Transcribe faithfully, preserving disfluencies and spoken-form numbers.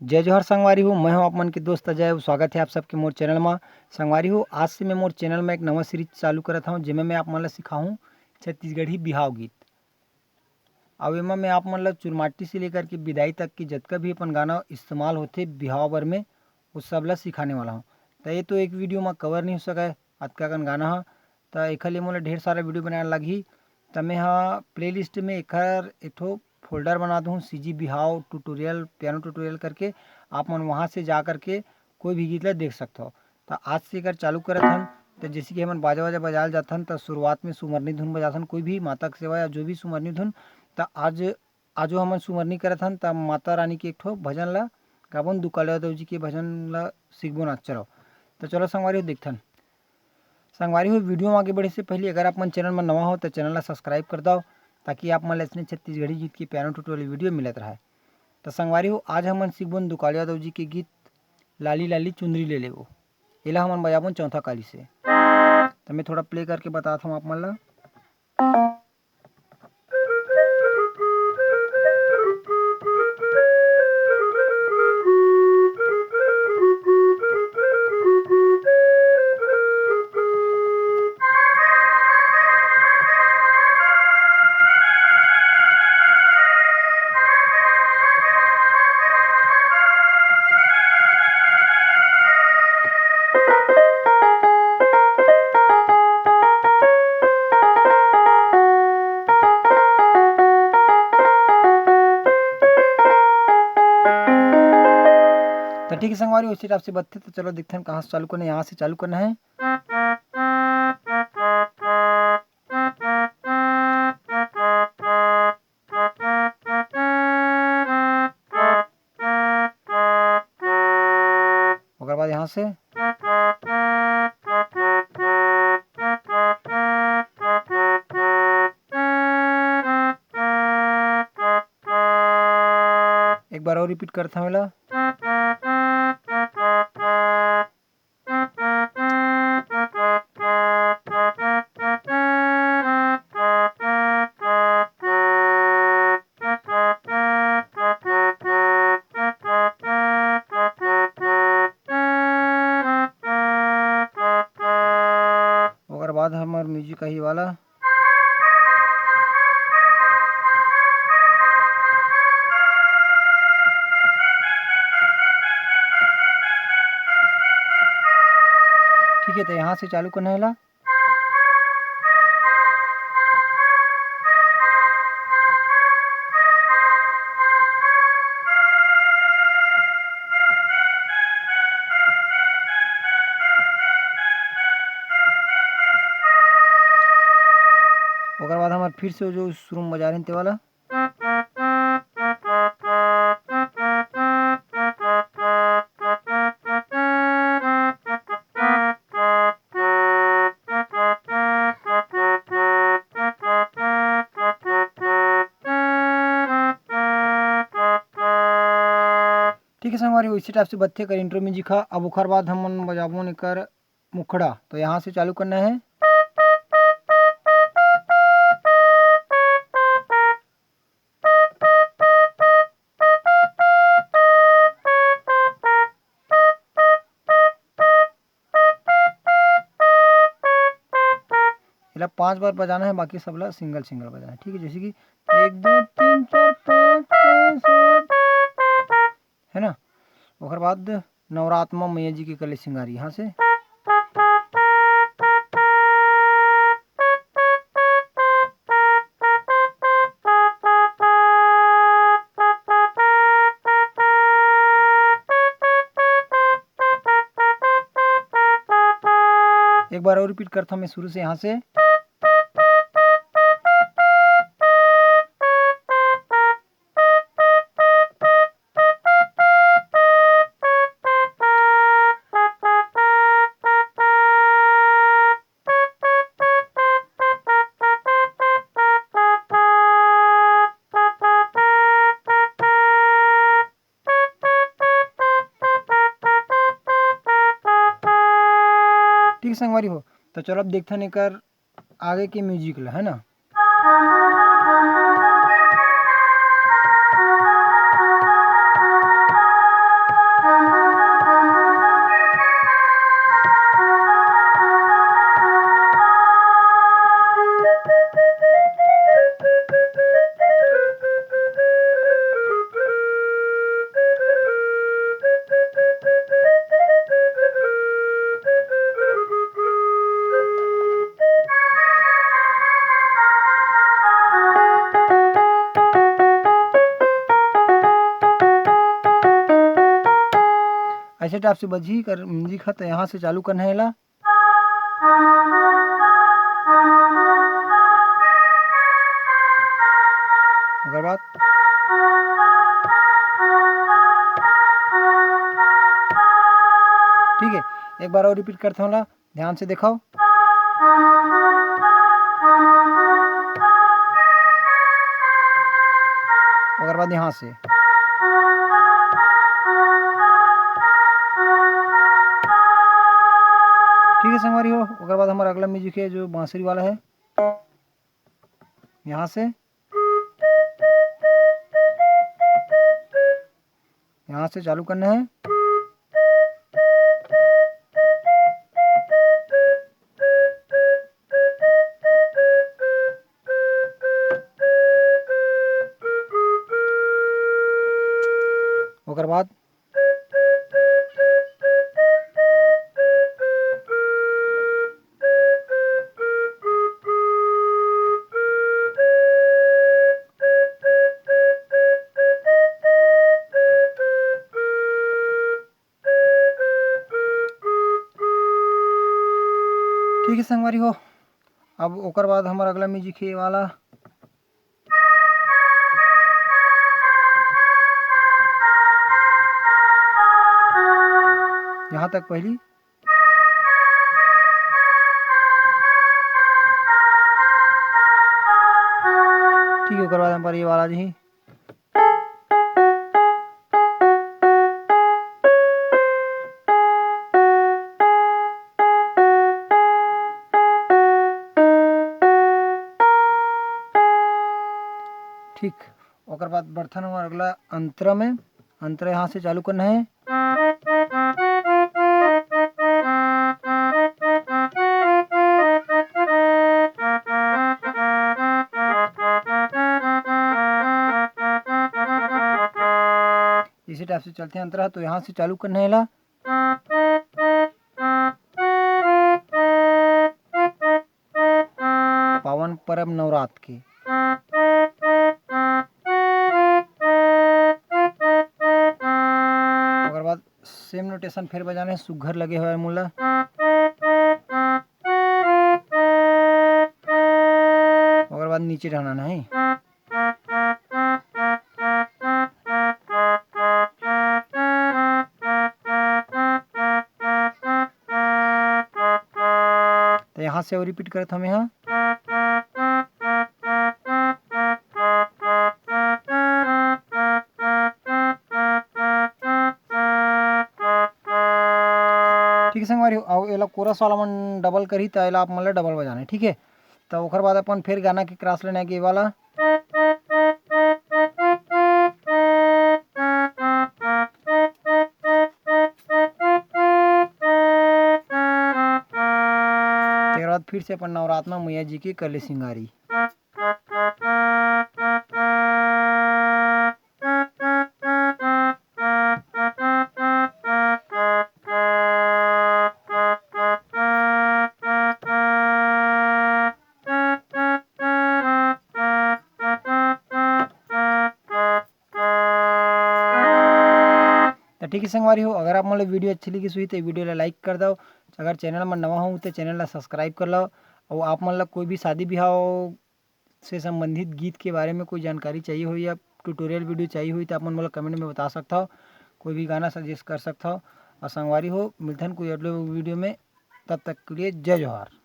जय जोहार संगवारी हो, मैं हूं आप मन के दोस्त अजय। अउ स्वागत हे आप सबके मोर चैनल मा। संगवारी हो, आज से मैं मोर चैनल मा एक नवा सीरीज चालू करत हूं, जेमे मैं आप मन ला सिखाहूं छत्तीसगढ़ी बिहाव गीत। अउ एमा मैं आप मन ला चुरमाटी से लेकर के बिदाई तक के जतका भी अपन गाना इस्तेमाल होथे बिहाव बर में, वो सब ला सिखाने वाला हूं। त ये तो एक वीडियो मा कवर नहीं हो सकय अतका कन गाना ह, त एखर लिए मोला ढेर सारा वीडियो बनाए लगही। त मैं ह प्लेलिस्ट में एखर एक ठो फोल्डर बना दूँ, सीजी बिहाव ट्यूटोरियल, पियानो ट्यूटोरियल करके। आप मन वहाँ से जा करके कोई भी गीत ला देख सकथव। त आज से एकर चालू करत हन। त जैसे कि हमन बाजा वाजा बजाए ल जाथन, त शुरुआत में सुमरनी धुन बजाथन, कोई भी माता के सेवा या जो भी सुमरनी धुन। त आज, आजो हमन सुमरनी करत हन, त माता रानी के एक ठो भजन ला गाबोन, दुकालू यादव जी के भजन ला सीखबोन आज। चलो, त चलो संगवारी हो, देखथन। संगवारी हो, वीडियो में आगे बढ़े से पहले अगर आप मन चैनल में नवा हो, त चैनल ला सब्सक्राइब कर दव, ताकि आप मन ला अइसने छत्तीसगढ़ी गीत के पियानो ट्यूटोरियल वीडियो मिलत रहे। त संगवारी हो, आज हमन सीखबोन दुकालू यादव जी के गीत लाली लाली चुंदरी ले लेबो। एला हमन बजाबोन चौथा काली से। त मैं थोड़ा प्ले करके बतात हूँ आप मन ला। त ठीक है संगवारी, उसी टाइप से बजथे। त चलो देखथन कहाँ से चालू करना है। यहाँ से चालू करना है। ओकर बाद यहाँ से एक बार और रिपीट करत हंव एला। ओकर बाद हमर म्यूजिक आही वाला। ठीक है, त यहाँ से चालू करना है ला। ओकर बाद हमर फिर से जो शुरू में बजा रहे थे वाला। ठीक है संगवारी, इसी टाइप से बजथे कर इंट्रो म्यूजिक हा। अब ओखर बाद हमन बजाबोन एकर मुखड़ा। तो यहाँ से चालू करना है। एला पांच बार बजाना है, बाकी सबला सिंगल सिंगल बजाना है। ठीक है, जैसे कि एक, दो, तीन, चार, पाँच, छः, सात, है ना। ओकर बाद नवरात म मैया जी के कले सिंगारी, यहाँ से। एक बार और रिपीट करता हूँ मैं शुरू से, यहाँ से। ठीक संगवारी हो, तो चलो अब देखथन एकर आगे के म्यूजिक ला, है ना। ऐसे टाइप से बजही कर म्यूजिक ह, तो यहाँ से चालू करना है एला। ओकर बाद ठीक है, एक बार और रिपीट करते हो ला, ध्यान से देखो। ओकर बाद यहाँ से। ठीक है संगवारी हो, ओकर बाद हमारा अगला म्यूजिक है जो बांसुरी वाला है, यहाँ से, यहाँ से चालू करना है। ओकर बाद ठीक है संगवारी हो, अब ओकर बाद हमर अगला म्यूजिक है ये वाला। यहाँ तक पहली। ठीक है, ओकर बाद हम पर ये वाला जी। ठीक, ओकर बाद बढ़थन हमर अगला अंतरा में। अंतरा यहाँ से चालू करना है। इसी टाइप से चलते हैं अंतरा, तो यहाँ से चालू करना है ला। पावन परब नवरात के। ओकर बाद सेम नोटेशन फेर बजाना है, सुग्घर लगे हुए मुला। ओकर बाद नीचे रहना नहीं। तो यहाँ से और रिपीट करत हमें, हाँ। ठीक है संगवारी हो, अउ एला कोरस वाला मन डबल करही, त एला आप मन ला डबल बजाना है, ठीक है। त ओकर बाद अपन फिर गाना के क्रॉस लाइन आगे वाला। तेकर बाद फिर से अपन नवरात में मैया जी के कर ले सिंगारी। तो ठीक है संगवारी हो, अगर आप मन ला वीडियो अच्छी लगी हुई तो वीडियो ला लाइक कर दो। अगर चैनल में नवा हो तो चैनल ला सब्सक्राइब कर लो। और आप मन ला कोई भी शादी ब्याह से संबंधित गीत के बारे में कोई जानकारी चाहिए हो या ट्यूटोरियल वीडियो चाहिए हो तो आप मन मोला कमेंट में बता सकता हो, कोई भी गाना सजेस्ट कर सकता हो। और संगवारी हो, मिलथन कोई अगले वीडियो में, तब तक के लिए जय जोहार।